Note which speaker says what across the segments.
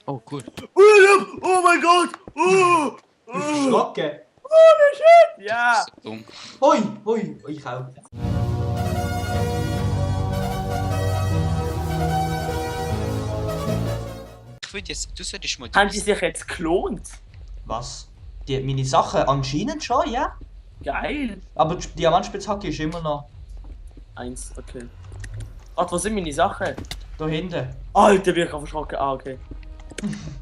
Speaker 1: Oh, cool.
Speaker 2: Oh mein Gott!
Speaker 3: Bist du erschrocken?
Speaker 2: Ja!
Speaker 1: Dumm.
Speaker 3: Hoi, hoi, ich auch.
Speaker 1: Ich würde jetzt, du solltest mal...
Speaker 2: Haben die sich jetzt geklont?
Speaker 3: Was? Meine Sachen anscheinend schon, ja.
Speaker 2: Geil!
Speaker 3: Aber die Diamantspitzhacke ist immer noch
Speaker 2: Eins, okay. Warte, wo sind meine Sachen?
Speaker 3: da hinten.
Speaker 2: Alter, bin ich gerade verschrocken. Ah, okay.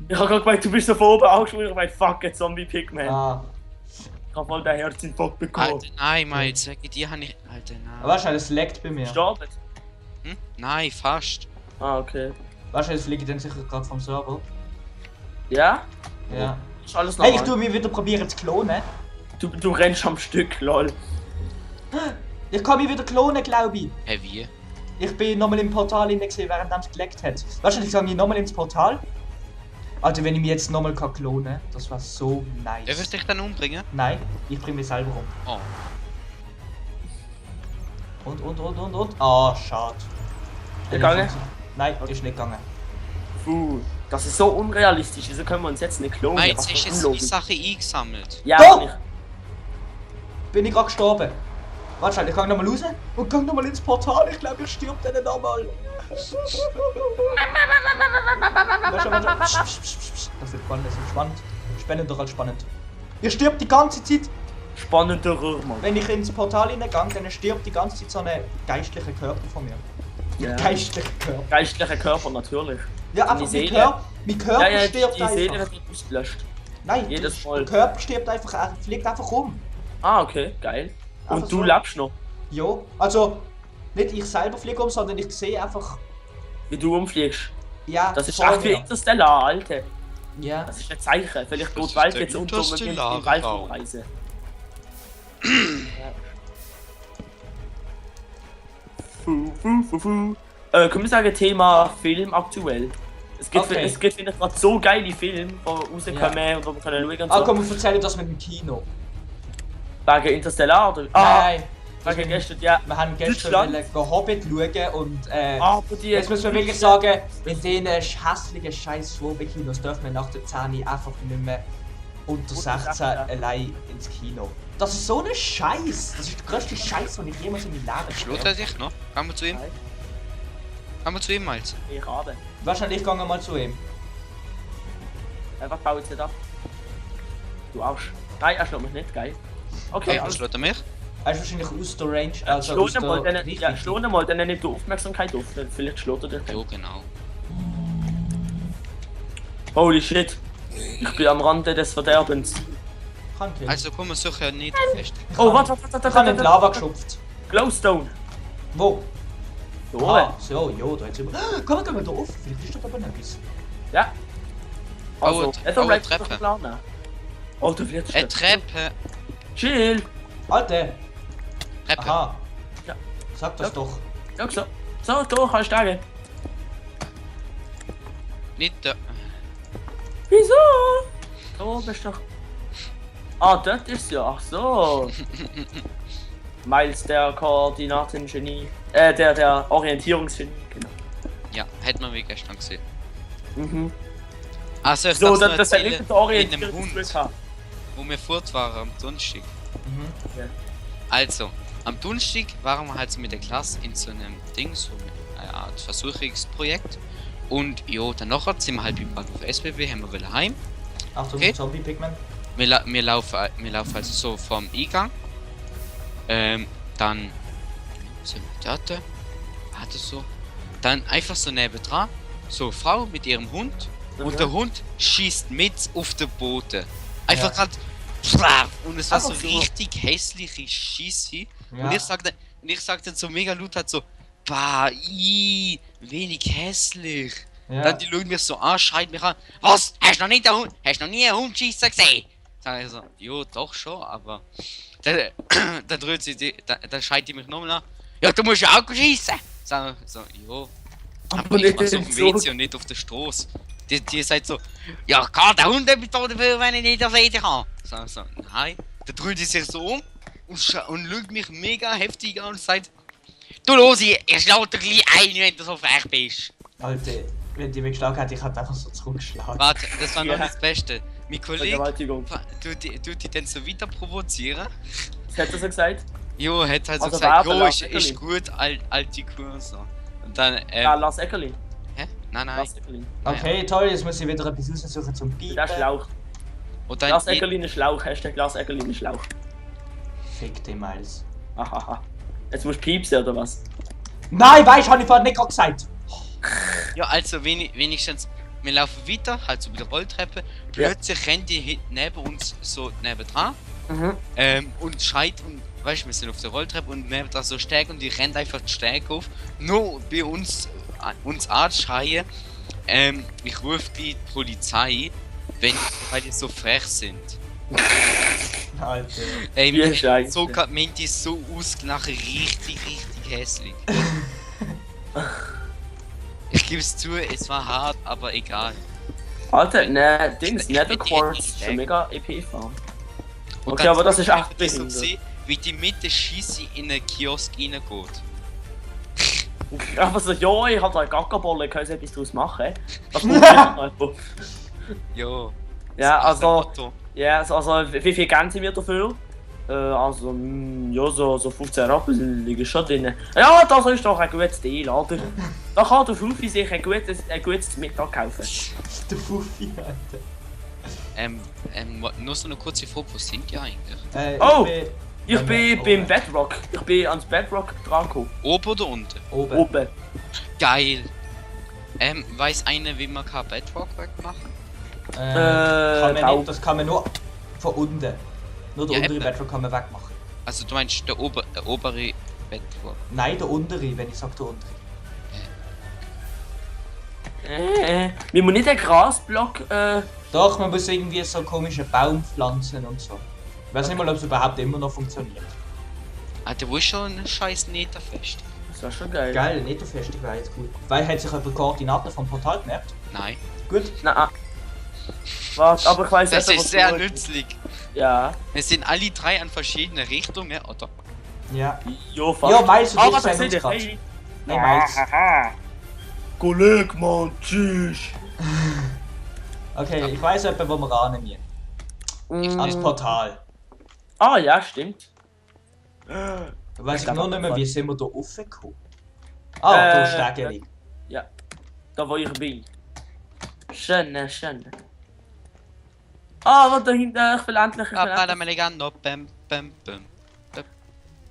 Speaker 2: Ich hab gerade gemeint, du bist so von oben angeschaut. Ich hab gemeint, fuck, ein Zombie-Pigman.
Speaker 3: Ah.
Speaker 2: Ich hab voll den Herzinfarkt bekommen.
Speaker 1: Alter, nein, Miles, wegen dir habe ich... Alter, nein.
Speaker 3: Weißt du, es leckt bei mir.
Speaker 2: Gestorben?
Speaker 1: Hm? Nein, fast.
Speaker 2: Ah, okay.
Speaker 3: Weißt du, es fliegt dann sicher gerade vom Server.
Speaker 2: Ja?
Speaker 3: Ja.
Speaker 2: Ist alles
Speaker 3: Hey,
Speaker 2: normal.
Speaker 3: ich tu mich wieder probieren zu klonen.
Speaker 2: Du rennst am Stück, lol.
Speaker 3: Ich kann mich wieder klonen, glaube ich.
Speaker 1: Hä, wie?
Speaker 3: Ich bin nochmal im Portal gesehen, während es geleckt hat. Weißt du, ich gehe nochmal ins Portal. Alter, wenn ich mich jetzt nochmal klonen kann, das war so nice.
Speaker 1: Wer wird dich dann umbringen?
Speaker 3: Nein, ich bringe mich selber um.
Speaker 1: Oh.
Speaker 3: Und. Ah, schade.
Speaker 2: Gegangen?
Speaker 3: Nein, ist nicht gegangen.
Speaker 2: Puh. Das ist so unrealistisch. Wieso können wir uns jetzt nicht klonen?
Speaker 1: Miles,
Speaker 2: Das
Speaker 1: hast
Speaker 2: ist
Speaker 1: du jetzt die
Speaker 2: unlogisch.
Speaker 1: Sache eingesammelt?
Speaker 2: Ja,
Speaker 3: Doch!
Speaker 2: hab ich.
Speaker 3: Bin ich gerade gestorben. Warte schnell, ich kann nochmal raus und gehe nochmal ins Portal. Ich glaube, ich stirbt dann nochmal. Warte. Das wird spannend, das wird spannend. Spannender als spannend. Ihr stirbt die ganze Zeit.
Speaker 2: Spannender Mann.
Speaker 3: Wenn ich ins Portal hineingehe, dann stirbt die ganze Zeit so ein geistlicher Körper von mir.
Speaker 2: Ja.
Speaker 3: Geistlicher Körper.
Speaker 2: Geistlicher Körper, natürlich.
Speaker 3: Ja,
Speaker 2: Die
Speaker 3: einfach
Speaker 2: Seele.
Speaker 3: mein Körper
Speaker 2: Ja,
Speaker 3: stirbt
Speaker 2: die Seele
Speaker 3: einfach.
Speaker 2: wird nicht ausgelöscht.
Speaker 3: Nein,
Speaker 2: jedes Mal.
Speaker 3: der Körper stirbt einfach, er fliegt einfach rum.
Speaker 2: Ah, okay, geil. Und
Speaker 3: Einfach
Speaker 2: du
Speaker 3: so.
Speaker 2: lebst noch,
Speaker 3: Ja, also nicht ich selber fliege um, sondern ich sehe einfach.
Speaker 2: wie du umfliegst.
Speaker 3: Ja,
Speaker 2: Das ist
Speaker 3: vor
Speaker 2: echt wie
Speaker 3: mir.
Speaker 2: Interstellar, Alter.
Speaker 3: Ja.
Speaker 2: Das ist ein Zeichen. Vielleicht geht
Speaker 1: Das
Speaker 2: die
Speaker 1: ist
Speaker 2: Welt
Speaker 1: der
Speaker 2: jetzt unter und wir müssen
Speaker 1: interstellare
Speaker 2: die Welt
Speaker 1: Raum.
Speaker 2: umreisen. Können wir sagen, Thema Film aktuell? Es gibt,
Speaker 3: Okay.
Speaker 2: es gibt finde ich, gerade so geile Filme, die rauskommen und die wir können schauen und
Speaker 3: Ah,
Speaker 2: so.
Speaker 3: komm, wir erzählen das mit dem Kino.
Speaker 2: Wegen Interstellar oder?
Speaker 3: Nein,
Speaker 2: Wegen gestern, ja.
Speaker 3: wir haben gestern
Speaker 2: Deutschland.
Speaker 3: wollen Hobbit schauen und
Speaker 2: Aber die...
Speaker 3: jetzt müssen wir wirklich sagen, in den hässlichen scheiß Schwobe-Kinos dürfen wir nach der 10 einfach nicht mehr unter 16 allein ins Kino. Das ist so ein Scheiß. Das ist der größte Scheiß, den ich jemals in meinem Leben
Speaker 1: Schlägt er dich noch? Gehen wir zu ihm? Gehen wir zu ihm, Miles?
Speaker 2: Ich habe.
Speaker 3: Wahrscheinlich ich gehe mal zu ihm.
Speaker 2: Einfach bauen jetzt nicht ab. Du Arsch. Nein, er schlägt mich nicht, geil. Okay,
Speaker 1: Okay,
Speaker 2: alles
Speaker 1: schlägt er mich?
Speaker 3: Er ist wahrscheinlich aus der Range, also aus
Speaker 2: Schlägt mal,
Speaker 3: der
Speaker 2: dann, ja, schlägt mal, dann nimmt die Aufmerksamkeit auf. Dann vielleicht schlägt er dich dann.
Speaker 1: Jo, genau.
Speaker 2: Holy shit. Ich bin am Rande des Verderbens.
Speaker 3: Kann killen.
Speaker 1: Also komm, wir suchen nicht fest.
Speaker 2: Oh, warte.
Speaker 3: Ich habe in die Lava geschupft.
Speaker 2: Glowstone.
Speaker 3: Wo?
Speaker 2: Da
Speaker 3: Ah,
Speaker 2: oben.
Speaker 3: so, jo, da jetzt immer. Komm, wir gehen da auf. Vielleicht ist da aber noch etwas.
Speaker 2: Ja. Also,
Speaker 1: Oh,
Speaker 2: jetzt
Speaker 1: oh,
Speaker 2: am Red
Speaker 1: Treppe.
Speaker 2: planen. Oh, du wirst
Speaker 1: Eine Treppe.
Speaker 2: Chill.
Speaker 3: Alter!
Speaker 1: Treppe.
Speaker 3: Aha.
Speaker 2: Ja.
Speaker 3: Sag das
Speaker 2: Ja.
Speaker 3: doch.
Speaker 2: Ja, so. So, da kannst du steigen.
Speaker 1: Nicht da.
Speaker 2: Wieso? Da bist du doch. Ah, dort ist ja. Ach so. Miles, der Koordinatengenie. Der Orientierungsgenie. Genau.
Speaker 1: Ja, hätten wir wie gestern gesehen.
Speaker 2: Mhm.
Speaker 1: Also, ich
Speaker 2: So,
Speaker 1: darf
Speaker 2: das
Speaker 1: noch
Speaker 2: hat nicht
Speaker 1: erzählen,
Speaker 2: der
Speaker 1: mit dem
Speaker 2: Orientierungsglück
Speaker 1: Hund,
Speaker 2: gehabt.
Speaker 1: wo wir fort waren am Donnerstag.
Speaker 3: Mhm.
Speaker 1: Also, am Donnerstag waren wir halt so mit der Klasse in so einem Ding, so eine Art Versuchungsprojekt. Und ja, dann nachher sind wir halt beim Bahnhof SBB, haben wir wieder heim.
Speaker 3: Achtung,
Speaker 1: Okay.
Speaker 3: Zombie-Pigman.
Speaker 1: Wir laufen also so vom Eingang. Dann sind wir dort. Hatte so. Dann einfach so nebendran, so eine Frau mit ihrem Hund. Und der Hund schießt mit auf den Boden. Einfach
Speaker 3: Ja.
Speaker 1: gerade. Und es war so
Speaker 3: Einfach so.
Speaker 1: richtig hässliche Schieße.
Speaker 3: Ja.
Speaker 1: Und ich sagte so mega laut halt so, bah, wenig hässlich.
Speaker 3: Ja.
Speaker 1: Dann die schauen mich so an, schreit mich an, was? Hast du noch nie einen Hund schießen gesehen? Sag ich so, jo, doch schon, aber. Dann dreht sie dann schreit die mich nochmal an, ja, du musst ja auch schießen. Sag ich so, jo. Aber ich mach's auf dem WC und nicht auf der Straße. Die sagt so, ja, kann der Hund etwas dafür, wenn ich nicht das WC kann? Sag ich so, nein. Dann dreht sie sich so um und schaut mich mega heftig an und sagt, du Losi, ich schlag dir gleich ein, wenn du so frech bist.
Speaker 3: Alter, Wenn die mich geschlagen hat, ich hätte einfach so zurückgeschlagen.
Speaker 1: Warte, das war noch
Speaker 2: Ja.
Speaker 1: das Beste. Mein Kollege
Speaker 2: Vergewaltigung.
Speaker 1: tut die dann so weiter provozieren.
Speaker 2: Was hat er so gesagt?
Speaker 1: Jo, hat halt so
Speaker 2: Also
Speaker 1: gesagt,
Speaker 2: warte,
Speaker 1: jo,
Speaker 2: lass
Speaker 1: ist
Speaker 2: Eckerli.
Speaker 1: gut, alte Kurse. Und dann,
Speaker 2: Ja, Lars Eckerlin.
Speaker 1: hä? Nein.
Speaker 2: Lars Eckerlin.
Speaker 3: Okay, toll, jetzt muss ich wieder etwas raussuchen zum Piepen.
Speaker 2: Der Schlauch.
Speaker 1: Und dann,
Speaker 2: Lars Eckerlin ist Schlauch. Hashtag Lars Eckerlin ist Schlauch.
Speaker 3: Fick dich, Miles.
Speaker 2: Ahaha. Jetzt musst du piepsen, oder was?
Speaker 3: Nein, weißt du, hab ich vorhin nicht gerade gesagt.
Speaker 1: ja, also wenigstens, wir laufen weiter, halt so mit der Rolltreppe. Plötzlich rennt die hinten neben uns so nebendran. Und schreit und, weißt du, wir sind auf der Rolltreppe und nebendran so Steg und die rennt einfach die Steg auf. Nur bei uns anschreien, ich rufe die Polizei, weil die so frech sind.
Speaker 3: Alter.
Speaker 1: Ey,
Speaker 2: Wie
Speaker 1: mir
Speaker 2: scheiße.
Speaker 1: so Menti so ausgelacht, richtig hässlich. Ich gebe es zu, es war hart, aber egal.
Speaker 2: Alter, ne, Dings,
Speaker 1: Ich
Speaker 2: Nethercore
Speaker 1: bin
Speaker 2: ist
Speaker 1: echt
Speaker 2: schon mega EP-Farm.
Speaker 1: Und
Speaker 2: Okay,
Speaker 1: dann
Speaker 2: aber das ist echt
Speaker 1: das so
Speaker 2: behindert.
Speaker 1: gesehen, wie die Mitte Scheisse in einen Kiosk reingeht.
Speaker 2: Aber so, ja, ich hab da eine Gackerbolle, können Sie etwas draus machen? Was muss ich noch?
Speaker 1: Jo.
Speaker 2: Ja,
Speaker 1: das ist ein
Speaker 2: also,
Speaker 1: Motto.
Speaker 2: ja, also, wie viel geben Sie mir dafür? Also, ja, so 15 Rappen liegen schon drin. Ja, das ist doch ein gutes Deal, oder? Da kann der Fufi sich ein gutes Mittag kaufen.
Speaker 3: Der Fuffi, Alter.
Speaker 1: Nur so eine kurze Frage, wo sind die eigentlich?
Speaker 2: Oh!
Speaker 3: Ich
Speaker 2: Ich bin beim Bedrock. Ich bin ans Bedrock dran gekommen.
Speaker 1: Oben oder unten?
Speaker 3: oben.
Speaker 2: Oben.
Speaker 1: Geil. Weiß einer, wie man kann Bedrock wegmachen?
Speaker 3: Kann man
Speaker 2: Bau.
Speaker 3: nicht, das kann man nur von unten. Nur der
Speaker 1: Ja,
Speaker 3: untere
Speaker 1: eben.
Speaker 3: Bedrock kann man wegmachen.
Speaker 1: Also du meinst der obere Bedrock?
Speaker 3: Nein, der untere, wenn ich sag der untere.
Speaker 2: Wir müssen nicht einen Grasblock,
Speaker 3: Doch, man muss irgendwie so komische Baum pflanzen und so. Ich weiß nicht mal, ob es überhaupt immer noch funktioniert.
Speaker 1: Alter, wo ist schon ein scheiß Netherfest?
Speaker 2: Das war schon geil.
Speaker 3: Geil, Netto-Festig wäre jetzt gut. Weil hat sich über Koordinaten vom Portal gemerkt.
Speaker 1: Nein.
Speaker 3: Gut.
Speaker 2: Nein. Warte, aber ich weiß
Speaker 1: Das
Speaker 2: nicht,
Speaker 1: ist
Speaker 2: was
Speaker 1: sehr
Speaker 2: du-
Speaker 1: nützlich.
Speaker 2: Ja.
Speaker 1: Wir sind alle drei an verschiedene Richtungen, oder?
Speaker 3: Ja.
Speaker 2: Jo, fast.
Speaker 3: Ja, Miles und
Speaker 2: Aber
Speaker 3: ich
Speaker 2: das
Speaker 3: sehen
Speaker 2: seht
Speaker 3: uns
Speaker 2: ihr.
Speaker 3: grad.
Speaker 2: Hey.
Speaker 3: Nein, Miles.
Speaker 2: Kollege, Mann, tschüss.
Speaker 3: Okay, ich weiß etwa, wo wir ran müssen. Ans Portal.
Speaker 2: Ah, ja, stimmt.
Speaker 3: Weiß ich
Speaker 2: glaub,
Speaker 3: nur nicht mehr, wie sind wir da raufgekommen? Ah,
Speaker 2: Äh,
Speaker 3: da Stege.
Speaker 2: Ja. Da wo ich bin. Schön, schön. Ah, was da hinten, ich will endlich. Ich will endlich.
Speaker 1: Americano, bam, bam, bam.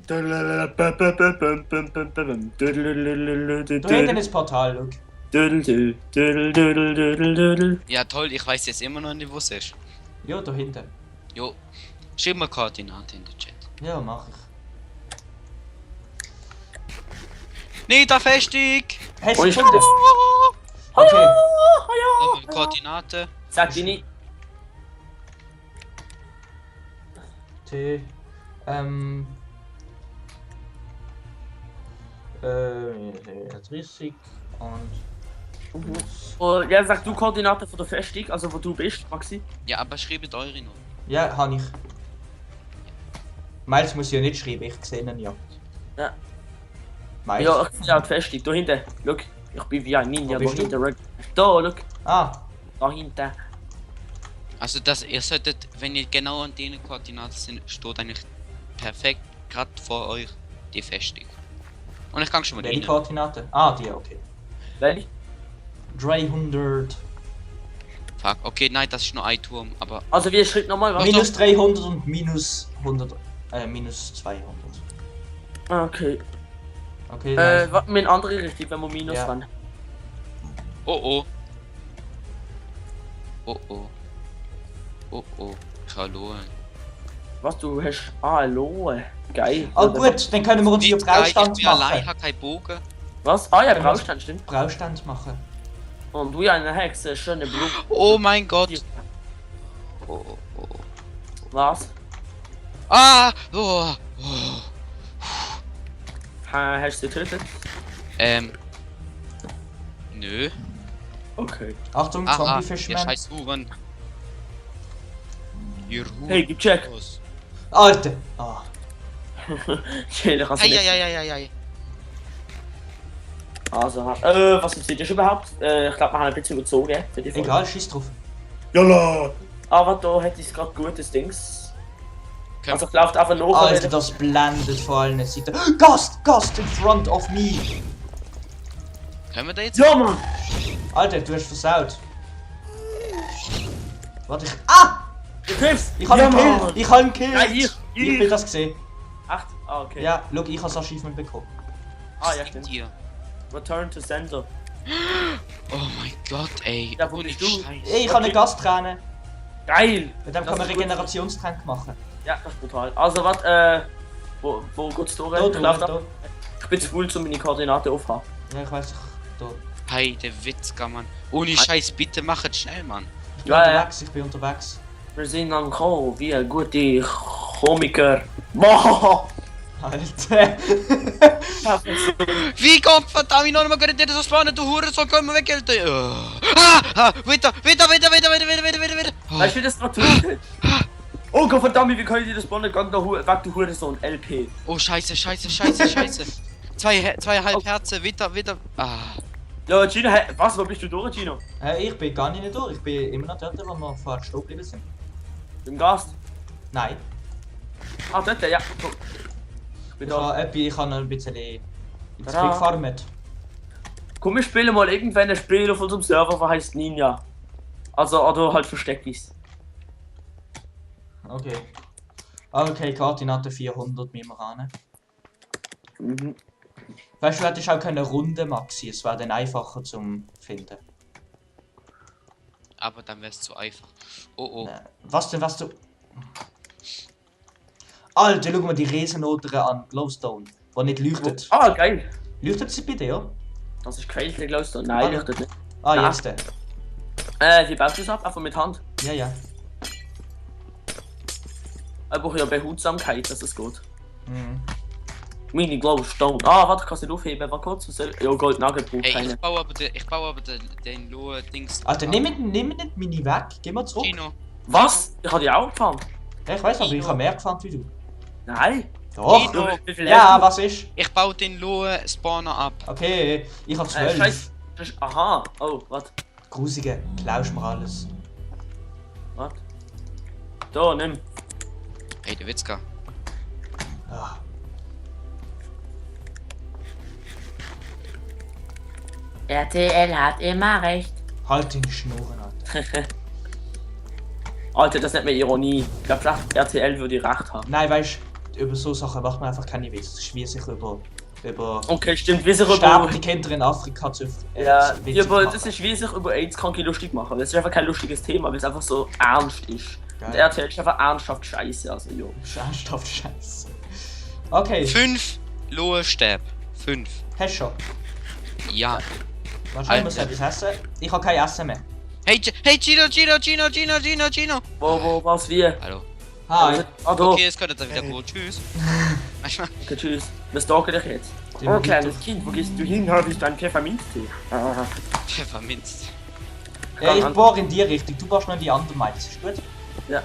Speaker 3: Da hinten ist das Portal, look.
Speaker 1: Ja toll, ich weiß jetzt immer noch nicht, wo es ist.
Speaker 3: Ja, da hinten.
Speaker 1: Jo, schreib mir Koordinaten in den Chat.
Speaker 3: Ja, mach ich.
Speaker 1: Niederfestung!
Speaker 3: Hast
Speaker 2: Oh,
Speaker 3: du
Speaker 2: ich-
Speaker 3: gefunden? Okay.
Speaker 1: Nochmal Koordinaten.
Speaker 2: Sag die nicht.
Speaker 3: T. 30 und.
Speaker 2: Oh, ja, sag du Koordinaten von der Festung, also wo du bist, Maxi.
Speaker 1: Ja, aber schreibt eure noch.
Speaker 3: Ja, habe ich. Miles muss ja nicht schreiben, ich sehe ihn ja.
Speaker 2: Ja.
Speaker 3: Miles?
Speaker 2: Ja, ich sehe auch die Festung. Da hinten. Schau, ich bin wie ein Ninja.
Speaker 3: Wo
Speaker 2: Da
Speaker 3: bist du?
Speaker 2: hinten. Da, schau.
Speaker 3: Ah,
Speaker 2: Da hinten.
Speaker 1: Also dass ihr solltet, wenn ihr genau an den Koordinaten sind, steht eigentlich perfekt gerade vor euch die Festung. Und ich kann schon mal
Speaker 3: welche
Speaker 1: rein.
Speaker 3: Koordinate? Ah, die, okay.
Speaker 2: Welche?
Speaker 3: 300.
Speaker 1: Fuck, okay, nein, das ist nur ein Turm, aber
Speaker 2: Also wie schreibt nochmal was?
Speaker 3: Minus 300 und minus 100. Minus 200.
Speaker 2: Ah, okay.
Speaker 3: Okay, nice.
Speaker 2: Was mit andere Richtung, wenn wir Minus
Speaker 3: Ja.
Speaker 2: haben.
Speaker 1: oh oh. Oh oh. Oh oh. Verloren.
Speaker 2: Was du hast? Ah, hallo. Geil.
Speaker 3: Oh gut, dann können wir uns hier
Speaker 1: Nicht geil,
Speaker 3: Braustand
Speaker 1: ich bin allein,
Speaker 3: machen.
Speaker 1: habe keinen Bogen.
Speaker 2: Was? Ah ja,
Speaker 3: Können wir-
Speaker 2: Braustand, stimmt.
Speaker 3: Braustand machen.
Speaker 2: Und du ja eine Hexe, schöne Blut.
Speaker 1: Oh mein Gott. Oh, oh, oh.
Speaker 2: Was?
Speaker 1: Ah! Oh, oh.
Speaker 2: Hast du sie getötet?
Speaker 1: Nö.
Speaker 2: Okay.
Speaker 3: Achtung,
Speaker 1: Aha, ihr
Speaker 3: Zombie-Fischman.
Speaker 1: scheiß Huren. Ihr Huren.
Speaker 2: Hey, gib Check.
Speaker 3: Alter! Ah.
Speaker 2: Chill, ich
Speaker 1: Ei, ei, ei, ei, ei, ei.
Speaker 2: Also, was erzählt ihr überhaupt? Ich glaube, wir haben ein bisschen überzogen für die Folge.
Speaker 3: Egal, schieß drauf.
Speaker 2: Jalla! Aber da hätte ich gerade gutes Dings.
Speaker 1: Können-
Speaker 2: Also, ich laufe einfach noch.
Speaker 3: Alter, das blendet vor allen Seiten. Gast in front of me!
Speaker 1: Können wir da jetzt?
Speaker 2: Ja, Mann!
Speaker 3: Alter, du hast versaut. Warte, Ah!
Speaker 2: Du triffst!
Speaker 3: Ich hab
Speaker 2: ja,
Speaker 3: einen Kill!
Speaker 2: Mann.
Speaker 3: Ich hab einen Kill!
Speaker 2: Ja,
Speaker 3: Ich bin das gesehen.
Speaker 2: Echt? Ah, okay.
Speaker 3: Ja, schau, ich habe das Achievement bekommen.
Speaker 2: Ah, ja, stimmt.
Speaker 1: Hier.
Speaker 2: Return to Sender.
Speaker 1: Oh mein Gott, ey.
Speaker 2: Ja, wo
Speaker 1: Ohne
Speaker 2: bist du?
Speaker 1: Scheiß.
Speaker 3: Ey, ich habe eine Gasträne.
Speaker 2: Geil!
Speaker 3: Mit dem
Speaker 2: Das
Speaker 3: kann man
Speaker 2: ist gut.
Speaker 3: Regenerationstränke machen.
Speaker 2: Ja, das ist brutal. Also, was, wo geht's durch?
Speaker 3: Da,
Speaker 2: Ich lauf da.
Speaker 3: da.
Speaker 2: Ich bin zu cool, um meine Koordinaten aufzuhaben.
Speaker 3: Ja, ich weiß, da.
Speaker 1: Hey, der Witzka, Mann. Ohne Scheiß, bitte machet schnell, Mann.
Speaker 3: Ich bin
Speaker 2: Ja, ja.
Speaker 3: unterwegs, ich bin unterwegs.
Speaker 2: Wir sind am Kommen, wie ein guter Komiker. Boah!
Speaker 3: Alter.
Speaker 1: Wie kommt verdammt noch mal gerade der so spawnen, du Hure, so können wir weg, Alter. Weiter.
Speaker 2: Weißt du, wie das gerade tut? Oh Gott, verdammt, wie kann ich dir das Bonnet gang da weg, du Hurensohn, LP.
Speaker 1: Oh, Scheiße. 2,5 Herzen, weiter.
Speaker 2: Ja, Gino, hey, was, wo bist du durch, Gino?
Speaker 3: Ich bin gar nicht durch, ich bin immer noch dort, wo wir vorher stehen geblieben sind.
Speaker 2: Im Gast?
Speaker 3: Nein,
Speaker 2: Ah, dort, ja. So. Ich bin da.
Speaker 3: ich habe noch ein bisschen ins
Speaker 2: Ja.
Speaker 3: gefarmt.
Speaker 2: Komm, wir spielen mal irgendwann ein Spiel auf unserem Server, was heißt Ninja. Also, oder halt versteckt ist.
Speaker 3: Okay. Okay, Koordinate 400 müssen wir ran.
Speaker 2: Mhm.
Speaker 3: Weißt du, hättest auch keine Runde maxi, es wäre dann einfacher zum finden.
Speaker 1: Aber dann wär's zu einfach. Oh.
Speaker 3: Was denn, was du... Alter, schau mal die Riesennotere an, Glowstone, die nicht leuchtet.
Speaker 2: Ah, geil.
Speaker 3: Leuchtet sie bei dir?
Speaker 2: Das ist gefällt, glaubst du? Nein,
Speaker 3: Ah,
Speaker 2: leuchtet nicht.
Speaker 3: Ah,
Speaker 2: Nein.
Speaker 3: jetzt.
Speaker 2: Wie baust du das ab? Einfach mit Hand.
Speaker 3: Ja.
Speaker 2: Ich brauche ja Behutsamkeit, dass es geht.
Speaker 3: Mhm.
Speaker 2: Mini Glowstone. Ah, warte, kannst du nicht aufheben? War kurz. Ja, Gold Nugget braucht
Speaker 1: Ey,
Speaker 2: keine.
Speaker 1: ich baue aber den Lohe-Dings.
Speaker 3: Alter, nimm nicht meine weg, geh mal zurück.
Speaker 1: Gino.
Speaker 2: Was? Ich habe die auch gefahren.
Speaker 3: Ja, ich weiß, aber ich habe mehr gefahren wie du.
Speaker 2: Nein.
Speaker 3: Doch.
Speaker 1: Gino.
Speaker 2: Wie viel
Speaker 3: Ja, was ist?
Speaker 1: Ich baue den Lohe-Spawner ab.
Speaker 3: Okay, ich habe 12.
Speaker 2: Scheiß. Aha. Oh, warte.
Speaker 3: Grusige, klaust mir alles.
Speaker 2: Warte. Da, nimm.
Speaker 1: Hey, der Witzka.
Speaker 3: Ah.
Speaker 2: RTL hat immer recht.
Speaker 3: Halt die Schnurren, Alter.
Speaker 2: Alter, das nennt man Ironie. Ich glaube, RTL würde recht haben.
Speaker 3: Nein, weißt du, über so Sachen macht man einfach keine Witze. Das ist wie sich über
Speaker 2: Okay, stimmt. Wie sich über...
Speaker 3: sterbende Kinder in Afrika zu
Speaker 2: Ja,
Speaker 3: Witze
Speaker 2: aber
Speaker 3: machen.
Speaker 2: das ist wie sich über AIDS-Kranke lustig machen. Das ist einfach kein lustiges Thema, weil es einfach so ernst ist.
Speaker 3: Geil.
Speaker 2: Und RTL ist einfach ernsthaft scheiße, also jo.
Speaker 3: Das ist ernsthaft scheiße. Okay,
Speaker 1: 5 Lohe-Stäb. 5.
Speaker 3: hast du schon.
Speaker 1: Ja.
Speaker 3: Wahrscheinlich muss ich etwas essen. Ich habe kein Essen mehr.
Speaker 1: Hey, Gino.
Speaker 2: Wo, was, wie?
Speaker 1: Hallo.
Speaker 3: Hi.
Speaker 2: Ah, da.
Speaker 1: Okay, jetzt könnt ihr wieder gut. Tschüss.
Speaker 2: Okay, tschüss. Wir stalken dich jetzt. Oh, kleines Kind, wo gehst du hin? Habe ich deinen Pfefferminztee? Ah.
Speaker 1: Pfefferminz.
Speaker 3: Ja, ich bohre in die Richtung, du bohrst noch in die andere Seite. Ist gut?
Speaker 2: Ja.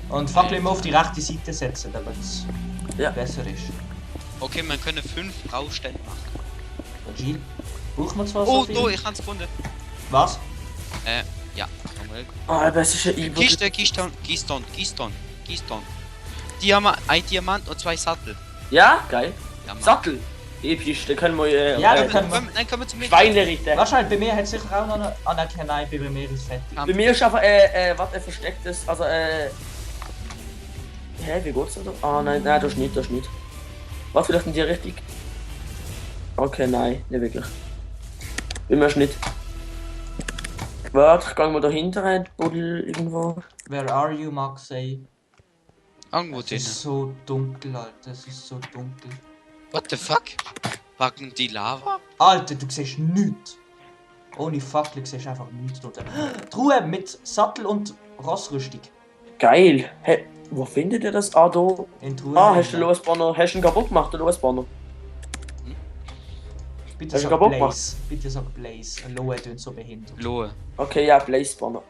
Speaker 3: Und Fackel immer auf die rechte Seite setzen, damit es
Speaker 2: Ja.
Speaker 3: besser ist.
Speaker 1: Okay, man können 5 Baustellen machen.
Speaker 3: Und Gilles, braucht man zwar
Speaker 1: Oh,
Speaker 3: so viel?
Speaker 1: da, ich hab's gefunden.
Speaker 3: Was?
Speaker 1: Ja. Nochmal.
Speaker 2: Ah, aber es ist ja übel.
Speaker 1: Keystone. Ein Diamant und 2 Sattel.
Speaker 2: Ja, geil.
Speaker 1: Ja, Mann.
Speaker 2: Sattel. Episch, da können wir
Speaker 3: Ja,
Speaker 1: Dann
Speaker 3: können wir-
Speaker 1: können wir zum
Speaker 2: Schweine richten.
Speaker 3: Wahrscheinlich, bei mir hat sicher auch noch eine... Ah nein, nein, bei mir ist fertig.
Speaker 2: Bei mir ist einfach, was ein verstecktes, also, Hä, wie geht's da? Ah, nein, das ist nicht. Was, vielleicht in die Richtung? Okay, nein, nicht wirklich. Bei mir ist nicht. Warte, ich geh mal dahinter rein, Buddel irgendwo.
Speaker 3: Where are you, Maxey?
Speaker 1: Irgendwo
Speaker 3: Es
Speaker 1: drin.
Speaker 3: ist so dunkel, Alter, es ist so dunkel.
Speaker 1: What the fuck? Wacken die Lava?
Speaker 3: Alter, du siehst nichts. Ohne Fackel siehst du einfach nichts dort. Truhe mit Sattel und Rossrüstung.
Speaker 2: Geil. Hä, wo findet ihr das? Ah, da.
Speaker 3: In Truhe.
Speaker 2: Ah, hast du den Loesbanner, hast du ihn kaputt gemacht, den Loesbanner?
Speaker 3: Bitte
Speaker 2: hast du
Speaker 3: sag
Speaker 2: kaputt
Speaker 3: Blaze. Bitte sag Blaze. Loe tönt so behindert.
Speaker 1: Lohe.
Speaker 2: Okay, ja, Blaze-Banner.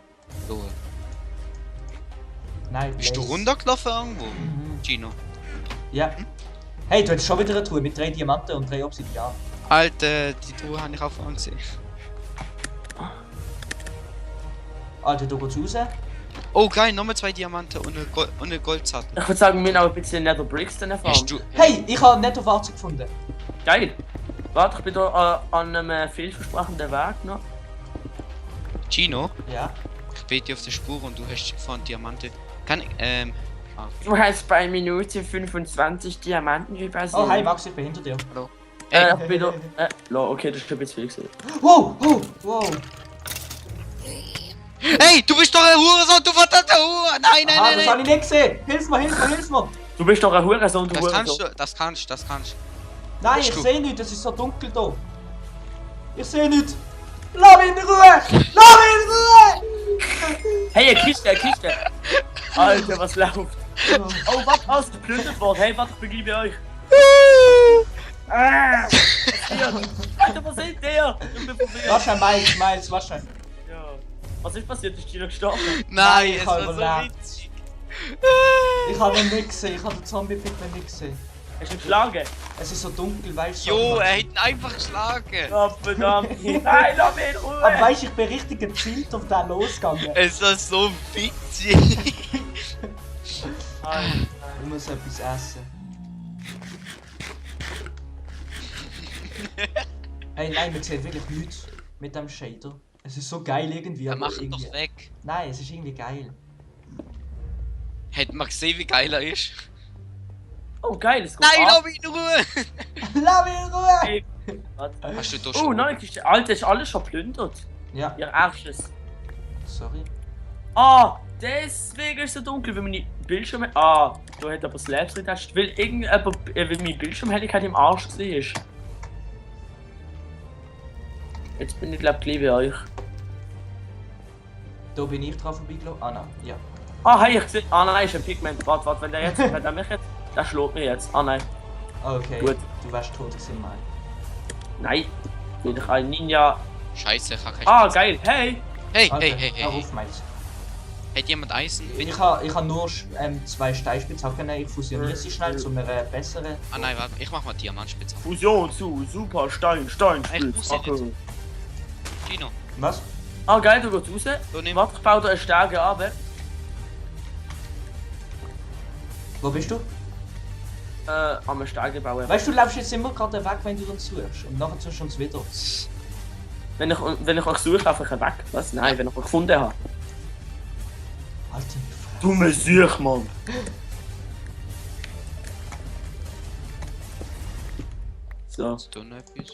Speaker 3: Nein, Blaze.
Speaker 1: Bist du runtergelaufen irgendwo?
Speaker 3: Mhm.
Speaker 1: Gino.
Speaker 3: Ja. Hey, du hast schon wieder eine Truhe mit 3 Diamanten und 3 Obsidian.
Speaker 1: Alter, die Truhe habe ich auch vorhin gesehen.
Speaker 3: Alter, du gehst raus.
Speaker 1: Oh geil, nochmal 2 Diamanten und eine Goldsattel.
Speaker 2: Ich würde sagen, wir haben auch ein bisschen Nether Bricks dann
Speaker 1: Hast
Speaker 2: erfahren.
Speaker 1: du...
Speaker 3: Hey, ich habe ein Netto-Fahrzeug gefunden.
Speaker 2: Geil. Warte, ich bin da an einem vielversprechenden Weg noch.
Speaker 1: Gino,
Speaker 3: Ja.
Speaker 1: ich bin dir auf der Spur und du hast vorhin Diamanten. Kann ich,
Speaker 2: Du hast bei Minute 25 Diamanten übersehen.
Speaker 3: Oh, hi Max, ich bin hinter dir.
Speaker 1: hallo.
Speaker 2: Ich bin da... okay, das ist ein bisschen viel gesehen.
Speaker 3: Wow, wow, wow.
Speaker 1: Hey, du bist doch ein Hurensohn, du verdammter Hure! Nein, nein,
Speaker 3: Ah,
Speaker 1: nein,
Speaker 3: das
Speaker 1: nein!
Speaker 3: habe ich nicht gesehen. Hilf mir, hilf mir, hilf mir.
Speaker 2: Du bist doch ein Hurensohn, du
Speaker 1: Das kannst
Speaker 2: Hurensohn.
Speaker 1: du, das kannst.
Speaker 3: Nein,
Speaker 1: Bist
Speaker 3: ich
Speaker 1: du?
Speaker 3: sehe nichts, es ist so dunkel da. Ich sehe nichts. Lass mich in Ruhe! Lass mich in Ruhe!
Speaker 2: Hey, eine Kiste! Alter, was läuft? Oh, was? Alles geplündert worden. Hey, warte, ich bin gleich bei euch. Ah! Was passiert? Alter, was seht ihr? Ich bin verwirrt.
Speaker 3: Wasche, Miles, wasche.
Speaker 2: Ja. Was ist passiert? Ist Gino gestorben?
Speaker 1: Nein,
Speaker 3: ich
Speaker 1: es
Speaker 3: habe
Speaker 1: war so
Speaker 3: überlebt.
Speaker 1: witzig.
Speaker 3: Ich habe ihn nicht gesehen, ich habe den Zombie-Pickler nicht gesehen.
Speaker 2: Hast du ihn geschlagen?
Speaker 3: Es ist so dunkel, weißt du?
Speaker 1: Jo, er hat ihn einfach geschlagen.
Speaker 2: Ja, verdammt. Nein, lass mich in Ruhe.
Speaker 3: Aber weißt du, ich bin richtig gezielt auf den losgegangen.
Speaker 1: Es war so witzig.
Speaker 2: Alter.
Speaker 3: Ich muss etwas essen. Hey, nein, man sieht wirklich nichts mit dem Shader. Es ist so geil irgendwie,
Speaker 1: Er
Speaker 3: aber
Speaker 1: macht ihn
Speaker 3: irgendwie...
Speaker 1: doch weg.
Speaker 3: Nein, es ist irgendwie geil.
Speaker 1: Hätte man gesehen, wie geil er ist.
Speaker 2: Oh, geil, es geht
Speaker 1: Nein,
Speaker 2: ab.
Speaker 1: lass mich in Ruhe!
Speaker 3: Lass mich in Ruhe!
Speaker 2: Hey, warte.
Speaker 1: Hast du da
Speaker 2: Oh,
Speaker 1: schon?
Speaker 2: nein, Kiste. Alter, ist alles schon plündert.
Speaker 3: Ja,
Speaker 2: Ihr erstes.
Speaker 3: sorry.
Speaker 2: Ah, deswegen ist es so dunkel, weil meine Bildschirm... Ah, du hättest aber Slabs getestet, weil irgendjemand... weil meine Bildschirmhelligkeit im Arsch war. Jetzt bin ich glaub gleich bei euch.
Speaker 3: Da bin ich dran vorbeigelaufen. Ah, nein, ja.
Speaker 2: Ah, hey, ich sehe... Ah nein, ist ein Pigment. Warte, wenn der jetzt... wenn der mich jetzt... Der schlägt mich jetzt. Ah nein.
Speaker 3: Okay,
Speaker 2: Gut.
Speaker 3: du wärst tot gewesen, mal.
Speaker 2: Nein. Bin ich ein Ninja.
Speaker 1: Scheiße, ich hab keinen
Speaker 2: Ah,
Speaker 1: Spaß.
Speaker 2: geil. Hey.
Speaker 1: Hey,
Speaker 3: Alter,
Speaker 1: hey, hey, hey,
Speaker 3: hör
Speaker 1: hey.
Speaker 3: auf, Miles.
Speaker 1: Hat jemand Eisen? Bitte?
Speaker 3: Ich ha nur 2 Steinspitzhacken, ich fusioniere sie schnell zu einer besseren.
Speaker 1: Ah nein, warte, ich mach mal Diamantspitze.
Speaker 2: Fusion zu Super Stein,
Speaker 1: Ich muss ja nicht. Gino,
Speaker 3: Was?
Speaker 2: Ah, geil, du gehst raus.
Speaker 1: du nimm.
Speaker 2: Warte, ich baue da eine Stärke ab.
Speaker 3: Wo bist du?
Speaker 2: Am Stärke bauen.
Speaker 3: Weißt du, du läufst jetzt immer gerade weg, wenn du uns suchst. Und nachher suchst du uns wieder.
Speaker 2: Wenn ich euch suche, laufe ich weg. Was? Nein, wenn ich euch gefunden habe.
Speaker 3: Alter,
Speaker 2: Du me Such, Mann. So.
Speaker 1: Hast du noch etwas?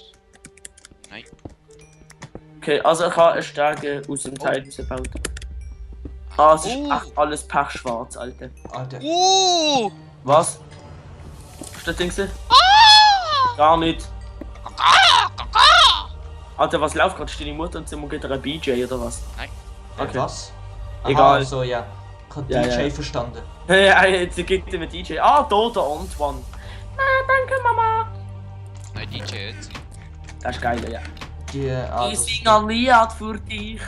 Speaker 1: Nein.
Speaker 2: Okay, also ich habe eine Stärke aus dem Teil rausgebaut. Ah, es ist
Speaker 1: Oh.
Speaker 2: echt alles pechschwarz, Alter.
Speaker 3: Alter.
Speaker 2: Was? Ist das Ding gesehen? Gar nicht. Alter, was läuft gerade? Steht die Mutter und sie geht ein BJ oder was? Okay.
Speaker 3: Was? Aha,
Speaker 2: Egal.
Speaker 3: so, ja. Ich hab
Speaker 2: Ja,
Speaker 3: DJ
Speaker 2: ja.
Speaker 3: verstanden.
Speaker 2: Ja, jetzt gibt ihm ein DJ. Ah, da, der Antoine. Ah, danke, Mama.
Speaker 1: Nein, DJ jetzt.
Speaker 2: Das ist geil, ja.
Speaker 3: Das-
Speaker 2: Ich singe ein Lied für dich.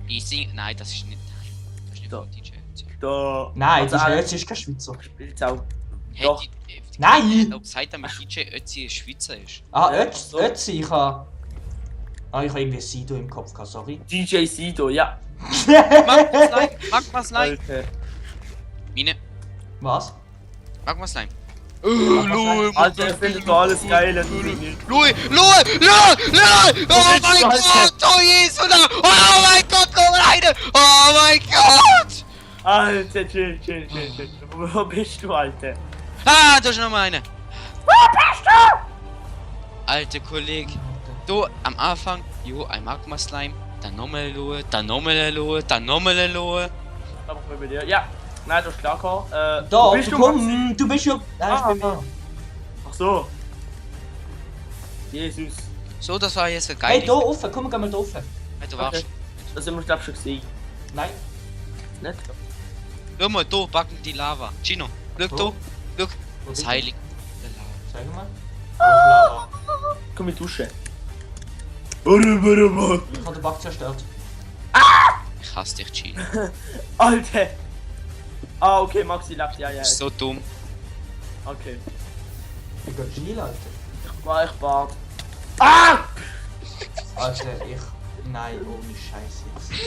Speaker 1: Ich sing. Nein, das ist nicht. Nein, das ist nicht
Speaker 2: Da.
Speaker 1: von DJ jetzt.
Speaker 2: Da.
Speaker 3: Nein,
Speaker 2: Also,
Speaker 3: DJ Ötzi ist kein Schweizer.
Speaker 2: Spielt's auch.
Speaker 1: Hey,
Speaker 2: Doch.
Speaker 3: Nein!
Speaker 1: Ob seit damit DJ Ötzi ein Schweizer ist.
Speaker 3: Ah,
Speaker 2: Ja,
Speaker 3: Ötzi,
Speaker 2: so.
Speaker 3: Ötzi, ich hab... Ah, ich hab irgendwie Sido im Kopf gehabt, sorry.
Speaker 2: DJ Sido, ja.
Speaker 1: Mag mal Slime.
Speaker 2: Alter.
Speaker 1: Mine.
Speaker 3: Was?
Speaker 1: Mag mal Slime.
Speaker 2: Alter, ich finde doch alles geil.
Speaker 1: Louis! Oh mein Gott! Oh Jesus! Oh mein Gott! Komm rein! Oh mein Gott!
Speaker 2: Alter, chill. Wo bist du, Alter?
Speaker 1: Ah, da ist noch mal eine. Wo bist du? Alter Kollege. Du, am Anfang, jo, ein Magma Slime. Dann nochmal eine Lohe, dann nochmal eine Lohe, dann nochmal eine Lohe.
Speaker 2: Da mach ich mal bei dir. Ja. Nein, du hast klar gehabt.
Speaker 3: Da,
Speaker 2: wo bist du,
Speaker 3: komm,
Speaker 2: Maxi?
Speaker 3: du bist ja... Nein, ich bin
Speaker 2: Ah.
Speaker 3: da.
Speaker 2: Ach so. Jesus.
Speaker 1: So, das war jetzt eine
Speaker 3: Hey,
Speaker 1: geile.
Speaker 3: da offen, komm, geh mal da offen.
Speaker 1: Hey, du warst.
Speaker 2: Okay. Das sind wir, glaub ich, schon gesehen.
Speaker 3: Nein.
Speaker 2: Nicht?
Speaker 1: Schau mal, da backen die Lava. Gino, schau da. Schau.
Speaker 3: Wo
Speaker 1: Das
Speaker 3: bist
Speaker 1: Heilige.
Speaker 3: du? Sag mal. Wo ist Lava?
Speaker 2: Komm in die Dusche.
Speaker 3: Ich hab den Bug zerstört.
Speaker 1: Ich hasse dich, Gino.
Speaker 2: Alter. Ah, okay, Maxi lebt. Ja.
Speaker 1: So dumm.
Speaker 2: Okay.
Speaker 3: Ich geh Genie, Alter.
Speaker 2: Ich warte. Ah!
Speaker 3: Alter, nein, ohne Scheiß jetzt.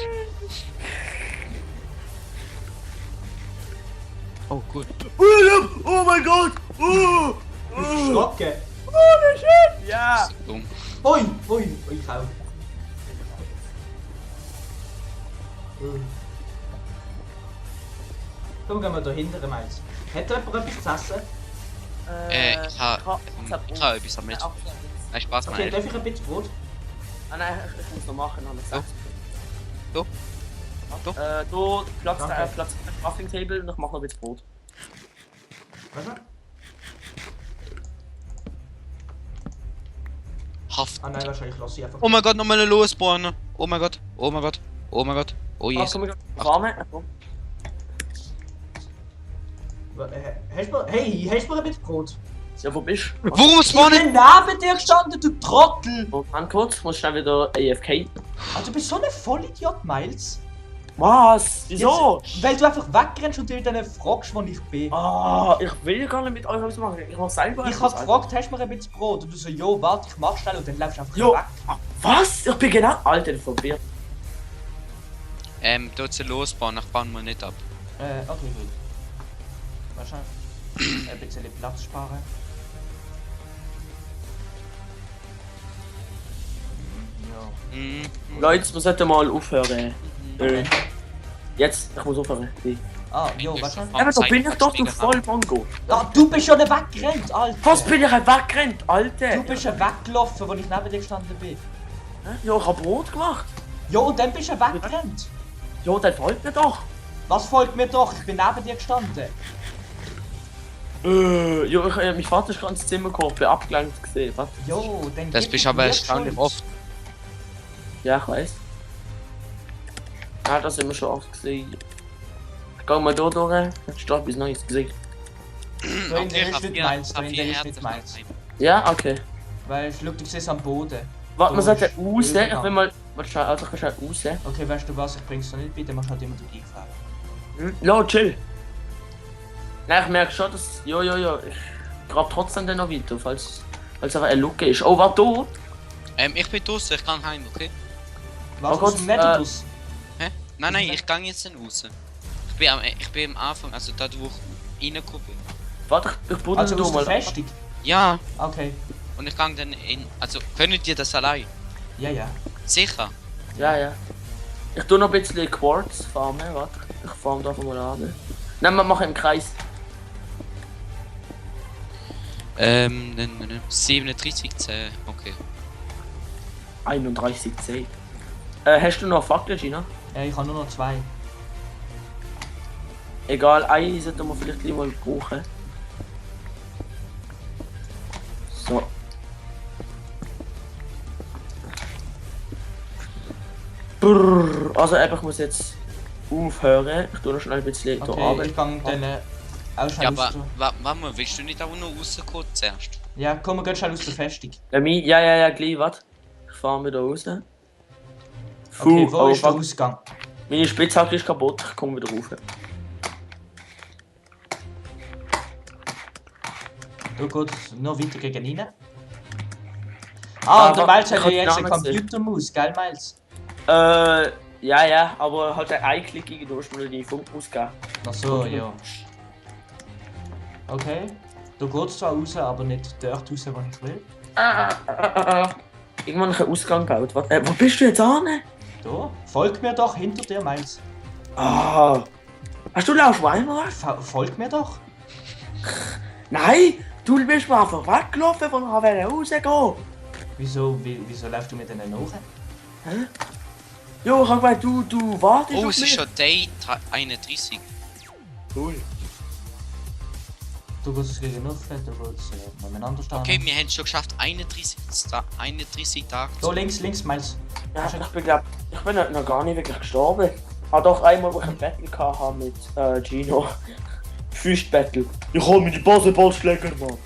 Speaker 1: Oh, gut.
Speaker 2: Oh mein Gott!
Speaker 3: Schrocken!
Speaker 2: Ja!
Speaker 1: Dumm.
Speaker 3: Ui, ich auch. Komm, gehen wir da hinten, Miles. Hat da jemand etwas zu essen?
Speaker 1: Ich habe etwas damit. Nein, Spaß,
Speaker 3: Okay,
Speaker 1: Mann.
Speaker 3: darf ich ein bisschen Brot?
Speaker 2: Ah nein, ich muss noch machen, habe ich gesagt.
Speaker 1: So.
Speaker 2: Du Platz
Speaker 3: Danke.
Speaker 2: Platz Crafting Table und ich mach noch ein bisschen Brot.
Speaker 3: Was?
Speaker 1: Haft.
Speaker 3: Ah nein, wahrscheinlich lasse ich einfach.
Speaker 1: Oh mein Gott, nochmal eine Losspawne. Oh mein Gott. Oh mein Gott. Oh mein Gott. Oh
Speaker 2: Ah,
Speaker 1: Jesus.
Speaker 2: komm, warme.
Speaker 3: Hast du mir ein bisschen Brot?
Speaker 2: Ja, wo bist du?
Speaker 1: Warum
Speaker 3: Ich
Speaker 1: spawnen?
Speaker 3: bin neben dir gestanden, du Trottel!
Speaker 2: Moment kurz, muss schnell wieder AFK.
Speaker 3: Also, du bist so ein Vollidiot, Miles.
Speaker 2: Was? Wieso?
Speaker 3: Jetzt, weil du einfach wegrennst und dir dann fragst, wo ich bin.
Speaker 2: Ah, ich will gar nicht mit euch etwas machen. Ich mach selber
Speaker 3: Ich
Speaker 2: etwas.
Speaker 3: hab gefragt, hast du mir ein bisschen Brot? Und du so, jo, warte, ich mach schnell und dann läufst du einfach
Speaker 2: Jo.
Speaker 3: weg.
Speaker 2: Ah, was? Ich bin genau. Alter, ich bin verwirrt.
Speaker 1: Dort sie losbauen, ich bauen wir nicht ab.
Speaker 3: Okay, gut. Wahrscheinlich ein bisschen Platz sparen. Ja.
Speaker 1: Mhm.
Speaker 2: Leute, wir sollten mal aufhören.
Speaker 3: Okay.
Speaker 2: Jetzt, ich muss aufhören.
Speaker 3: Ah, jo, wahrscheinlich.
Speaker 2: Aber da bin ich doch, du voll Mongo.
Speaker 3: Ah, du bist schon weggerannt, Alter!
Speaker 2: Was bin ich weggerannt, Alter?
Speaker 3: Du bist ja weggelaufen, als ich neben dir gestanden bin.
Speaker 2: Ja, ich hab Brot gemacht.
Speaker 3: Jo, und dann bist du weggerannt.
Speaker 2: Ja, dann folgt mir doch.
Speaker 3: Was folgt mir doch? Ich bin neben dir gestanden.
Speaker 2: Ja, mein Vater ist gerade ins Zimmer gekommen, bin abgelenkt gesehen. Was?
Speaker 3: Jo, dann
Speaker 1: Das
Speaker 3: gib
Speaker 1: bist
Speaker 3: mir
Speaker 1: aber
Speaker 3: die
Speaker 1: erstaunlich
Speaker 3: Schuld.
Speaker 1: oft.
Speaker 2: Ja, ich weiß. Ja, das haben wir schon oft gesehen. Ich geh mal da durch, dann steht etwas Neues gesehen.
Speaker 3: Da in der ist nicht meins, da in der ist
Speaker 1: Herzen.
Speaker 3: nicht meins.
Speaker 2: Ja, okay.
Speaker 3: Weil ich schau, du siehst am Boden.
Speaker 2: Warte, wir
Speaker 3: Da
Speaker 2: sollten
Speaker 3: ist
Speaker 2: raus,
Speaker 3: Öl
Speaker 2: ich will
Speaker 3: dran.
Speaker 2: mal. Warte, schnell, also ich kann schnell raus.
Speaker 3: Okay, weißt du was, ich bring's noch nicht, bitte machst halt immer die Frage.
Speaker 2: Ja, chill. Nein, ich merke schon, dass. Ja. Ich grab trotzdem dann noch weiter, falls einfach eine Lücke ist. Oh, warte da!
Speaker 1: Ich bin draußen, ich kann heim, okay?
Speaker 3: Was,
Speaker 2: Oh Gott,
Speaker 3: aus dem Netterus?
Speaker 1: Hä? Nein, ich gehe jetzt dann raus. Ich bin am Anfang, also da wo ich reingekommen bin.
Speaker 2: Warte, ich buddel
Speaker 3: Also
Speaker 2: da
Speaker 3: aus der
Speaker 2: mal.
Speaker 3: Festung?
Speaker 1: Ja,
Speaker 3: Okay.
Speaker 1: und ich gehe dann in. Also, könnt ihr das allein?
Speaker 3: Ja.
Speaker 1: Sicher?
Speaker 2: Ja. Ich tu noch ein bisschen Quartz farmen, warte. Ich farm da mal an. Nein, wir machen im Kreis.
Speaker 1: 37,10. Okay.
Speaker 2: 31,10. Hast du noch Fackeln, Gina?
Speaker 3: Ja, ich habe nur noch 2.
Speaker 2: Egal, eine sollten wir vielleicht gleich mal brauchen. So. Brrr, also ich muss jetzt aufhören. Ich tue noch schnell ein bisschen da
Speaker 3: Okay,
Speaker 2: runter.
Speaker 3: ich kann dann auch schnell
Speaker 1: Ja,
Speaker 3: aus
Speaker 1: aber
Speaker 3: der...
Speaker 1: warte mal, willst du nicht auch noch rauskommen zuerst?
Speaker 3: Ja, komm, wir gehen schnell aus der Festung.
Speaker 2: Ja, gleich, warte. Ich fahre wieder raus.
Speaker 3: Okay, wo
Speaker 2: oh,
Speaker 3: ist der
Speaker 2: fuck.
Speaker 3: Ausgang?
Speaker 2: Meine Spitzhacke ist kaputt, ich komme wieder rauf.
Speaker 3: Du gehst noch weiter gegen rein. Ah, und der
Speaker 2: Aber
Speaker 3: Miles hat
Speaker 2: ich
Speaker 3: ja
Speaker 2: kann
Speaker 3: jetzt
Speaker 2: die
Speaker 3: eine
Speaker 2: Namen sehen.
Speaker 3: Computermaus, gell Miles?
Speaker 2: Ja, aber halt ein Einklick durch mal die Funk ausgeben.
Speaker 3: Ach so, ja. Okay. Du gehst zwar raus, aber nicht dort raus, wo ich will.
Speaker 2: Irgendwann einen Ausgang gebaut. Warte, wo bist du jetzt an?
Speaker 3: Da, folg mir doch hinter dir, Miles.
Speaker 2: Ah. Hast du Laufweimer?
Speaker 3: Folg mir doch.
Speaker 2: Nein! Du bist mir einfach weggelaufen, von ich rausgehen.
Speaker 3: Wieso läufst du mit denen nach?
Speaker 2: Jo, ich hab gemeint, du wartest
Speaker 1: Oh,
Speaker 2: auf
Speaker 1: es ist
Speaker 2: mich.
Speaker 1: schon Day 31.
Speaker 2: Cool.
Speaker 3: Du gehst gegen Nuffen, du gehst nebeneinander stehen.
Speaker 1: Okay, wir haben es schon geschafft, 31 Tage.
Speaker 3: Da links, Miles.
Speaker 2: Ja, ich bin noch gar nicht wirklich gestorben. Hat doch einmal, wo ich ein Battle hatte mit Gino. Füßbattle. Ich hol mir die Basketballschläger, Mann.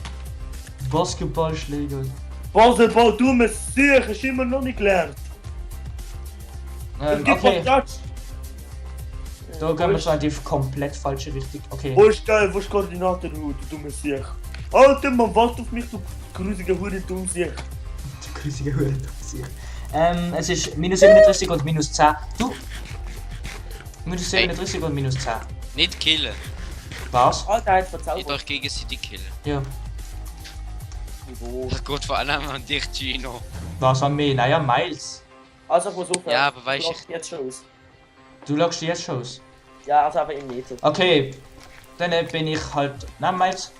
Speaker 3: Basketballschläger.
Speaker 2: Basketball, du mir sicher, ist immer noch nicht gelernt. Es gibt
Speaker 3: Okay,
Speaker 2: Touch.
Speaker 3: da gehen wir schon in die komplett falsche Richtung. Okay.
Speaker 2: Wo ist geil, wo ist Koordinaten, du mir sicher? Alter, man wartet auf mich, du grusige Hurentum sich.
Speaker 3: Die grusige Hurentum. Es ist minus 37 und minus 10. Du! Minus 37 und minus 10.
Speaker 1: Nicht killen.
Speaker 3: Was?
Speaker 2: Alter, hat
Speaker 1: Nicht
Speaker 2: verzaubert.
Speaker 1: euch gegenseitig killen.
Speaker 3: Ja.
Speaker 2: Niveau.
Speaker 1: Das geht vor allem an dich, Gino.
Speaker 3: Was an mich? Naja, Miles.
Speaker 2: Also, ich muss aufhören.
Speaker 1: Ja, aber weißt
Speaker 2: Du
Speaker 1: du,
Speaker 2: lachst jetzt schon aus.
Speaker 3: Du schaust jetzt schon aus.
Speaker 2: Ja, also aber im Meter.
Speaker 3: Okay. Dann bin ich halt. Nein, Miles.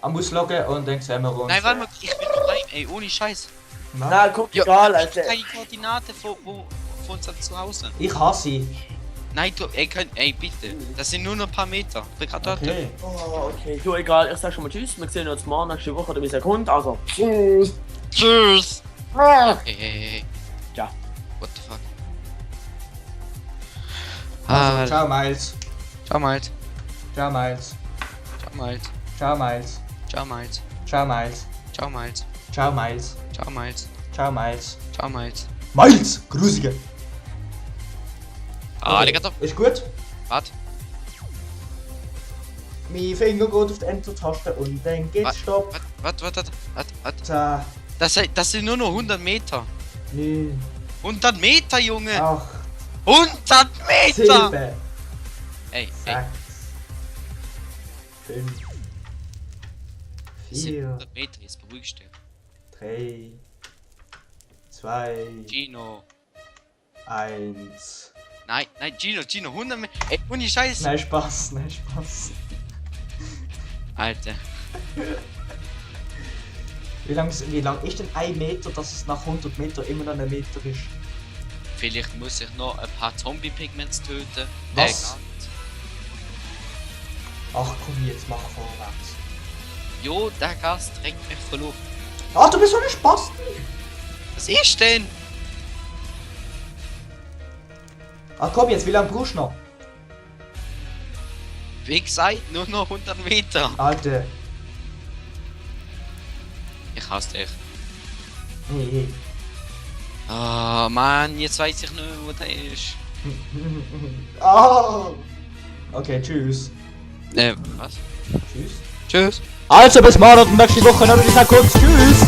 Speaker 3: Am Ausloggen und dann sehen wir uns.
Speaker 1: nein, warte mal, ich will noch rein, ey, ohne Scheiß.
Speaker 3: Nein.
Speaker 2: Nein, guck,
Speaker 1: Ja,
Speaker 2: egal,
Speaker 1: ich
Speaker 2: Alter.
Speaker 1: hab keine Koordinaten von unserem Zuhause.
Speaker 3: Ich hasse sie.
Speaker 1: Nein, du, ey, bitte. Das sind nur noch ein paar Meter. Ich bin gerade dort.
Speaker 3: Okay.
Speaker 2: Oh, okay. Du, egal, ich sag schon mal tschüss. Wir sehen uns morgen, nächste Woche oder bis ein Hund. Also, tschüss.
Speaker 1: Tschüss. Hey.
Speaker 2: Ja.
Speaker 1: What the fuck?
Speaker 3: Also, ciao, Miles.
Speaker 1: Ciao, Miles.
Speaker 3: Ciao, Miles.
Speaker 1: Ciao, Miles.
Speaker 3: Ciao, Miles.
Speaker 1: Ciao, Miles.
Speaker 3: Ciao, Miles.
Speaker 1: Ciao, Miles.
Speaker 3: Ciao, Miles.
Speaker 1: Ciao, Miles.
Speaker 3: Ciao, Miles.
Speaker 1: Ciao, Miles.
Speaker 3: Miles! Grusige!
Speaker 1: Ah, der geht
Speaker 3: Ist gut?
Speaker 1: Warte.
Speaker 3: Mein Finger geht auf die Enter-Taste und dann geht's Stopp.
Speaker 1: Warte.
Speaker 3: 10,
Speaker 1: Das sind nur noch 100 Meter.
Speaker 3: 9,
Speaker 1: 100 Meter, Junge!
Speaker 3: 8,
Speaker 1: 100 Meter!
Speaker 3: 7,
Speaker 1: Ey,
Speaker 3: 6, 5,
Speaker 1: das sind
Speaker 3: 4,
Speaker 1: 100 Meter, jetzt beruhigst du dich.
Speaker 3: 3, 2,
Speaker 1: Gino.
Speaker 3: 1.
Speaker 1: Nein, Gino, 100 Meter. Ey, ohne Scheiß.
Speaker 3: Nein, Spaß, nein, Spaß.
Speaker 1: Alter.
Speaker 3: Wie lang ist denn 1 Meter, dass es nach 100 Meter immer noch ein Meter ist?
Speaker 1: Vielleicht muss ich noch ein paar Zombie-Pigments töten.
Speaker 3: Was? Ach komm, jetzt mach vorwärts.
Speaker 1: Jo, der Gas trägt mich voll auf.
Speaker 3: Ah, du bist so ein Spaß!
Speaker 1: Was ist denn?
Speaker 3: Ach komm, jetzt, wie lange brauchst du noch?
Speaker 1: Wie gesagt, nur noch 100 Meter.
Speaker 3: Alter.
Speaker 1: Ich hasse dich.
Speaker 3: Hey.
Speaker 1: Ah, Mann, jetzt weiß ich nicht, wo der ist.
Speaker 3: Oh. Okay, tschüss.
Speaker 1: Was?
Speaker 3: Tschüss.
Speaker 1: Tschüss.
Speaker 3: Also bis morgen und nächste Woche noch. Ich sag kurz tschüss.